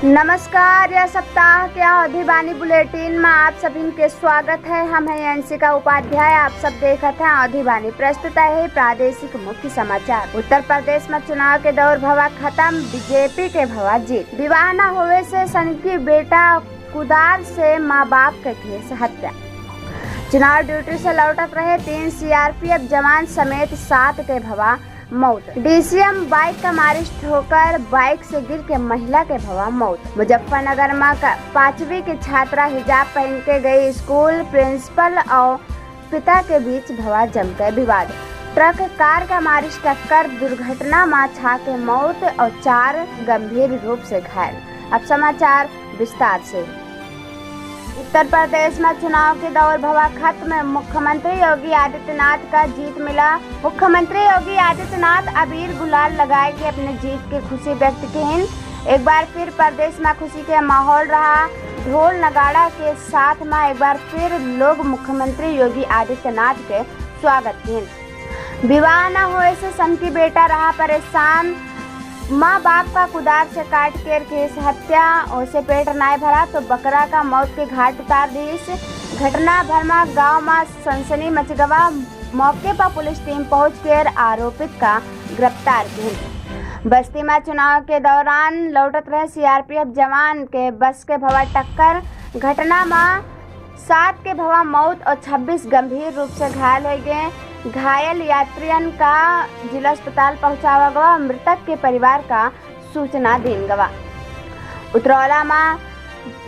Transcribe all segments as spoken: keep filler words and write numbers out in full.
नमस्कार, यह सप्ताह के अवधी बानी बुलेटिन मा आप सभिन के स्वागत है। हम हैं अंशिका उपाध्याय, आप सब देखत हैं अवधी बानी। प्रस्तुत है प्रादेशिक मुख्य समाचार। उत्तर प्रदेश मा चुनाव के दौर भवा खत्म, बीजेपी के भवा जीत। विवाह न होवे से सनकी बेटा कुदार से माँ बाप के केस हत्या। चुनाव ड्यूटी से लौटत रहे तीन सीआरपीएफ जवान समेत सात के भवा मौत। डीसीएम बाइक का मारिस ठोकर, बाइक से गिर के महिला के भवा मौत। मुजफ्फरनगर मा का पाँचवीं की छात्रा हिजाब पहन के गई स्कूल, प्रिंसिपल और पिता के बीच भवा जमकर विवाद। ट्रक कार का मारिस टक्कर, दुर्घटना मा छह के मौत और चार गंभीर रूप से घायल। अब समाचार विस्तार से। उत्तर प्रदेश मा चुनाव के दौर भवा खत्म, मुख्यमंत्री योगी आदित्यनाथ का जीत मिला। मुख्यमंत्री योगी आदित्यनाथ अबीर गुलाल लगाए के अपने जीत के खुशी व्यक्त किहिन। एक बार फिर प्रदेश मा खुशी के माहौल रहा। ढोल नगाड़ा के साथ मा एक बार फिर लोग मुख्यमंत्री योगी आदित्यनाथ के स्वागत किहिन। विवाह न होए से सनकी बेटा रहा परेशान। माँ बाप का कुदार से काट के केस हत्या, ओसे पेट नाय भरा तो बकरा का मौत के घाट उतार दीस। घटना भर मा गाँव मा सनसनी मच गवा। मौके पर पुलिस टीम पहुँच के आरोपित का गिरफ्तार किहिन। बस्ती मा चुनाव के दौरान लौटत रहे सीआरपीएफ जवान के बस के भवा टक्कर। घटना मा सात के भवा मौत और छब्बीस गंभीर रूप से घायल होइ गए। घायल यात्रियन का जिला अस्पताल पहुँचावा गवा। मृतक के परिवार का सूचना दीन गवा। उतरौला मा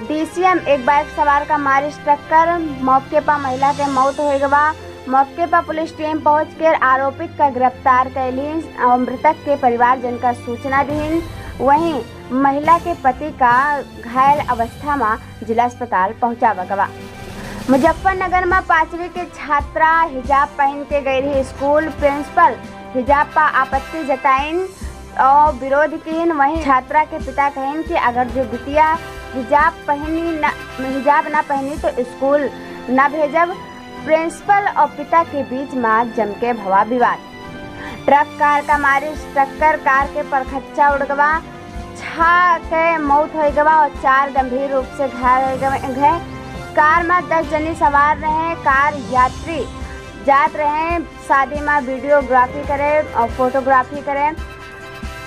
डीसीएम एक बाइक सवार का मारिस टक्कर, मौके पर महिला के मौत होइ गवा। मौके पर पुलिस टीम पहुँच के आरोपित का गिरफ्तार कैली और मृतक के परिवारजन का सूचना दीन। वहीं महिला के पति का घायल अवस्था मा जिला अस्पताल पहुँचावा गवा। मुजफ्फरनगर मा पाँचवीं के छात्रा हिजाब पहन के गई रही स्कूल, प्रिंसिपल हिजाब पर आपत्ति जताइन और विरोध किहिन। वहीं छात्रा के पिता कहिन कि अगर जो बिटिया हिजाब पहनी न, हिजाब न पहनी तो स्कूल न भेजब। प्रिंसिपल और पिता के बीच मा जम के भवा विवाद। ट्रक कार का मारिस टक्कर, कार के परखच्चा उड़ गवा। छह के मौत होइ गवा और चार गंभीर रूप से घायल होइ गए। कार मा दस जनी सवार रहे। कार यात्री जात रहे शादी मा वीडियोग्राफी करे और फोटोग्राफी करे।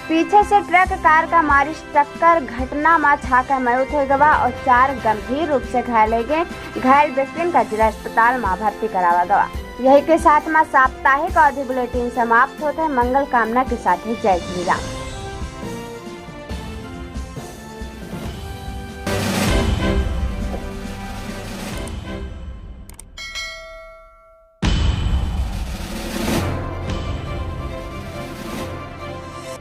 पीछे से ट्रक कार का मारिस टक्कर, घटना मा छह के मौत होइ गवा और चार गंभीर रूप से घायल होइ गए। घायल व्यक्तिन का जिला अस्पताल मा भर्ती करावा गवा। यही के साथ मा साप्ताहिक अवधी बुलेटिन समाप्त होत है। मंगल कामना के साथ ही जय श्री राम।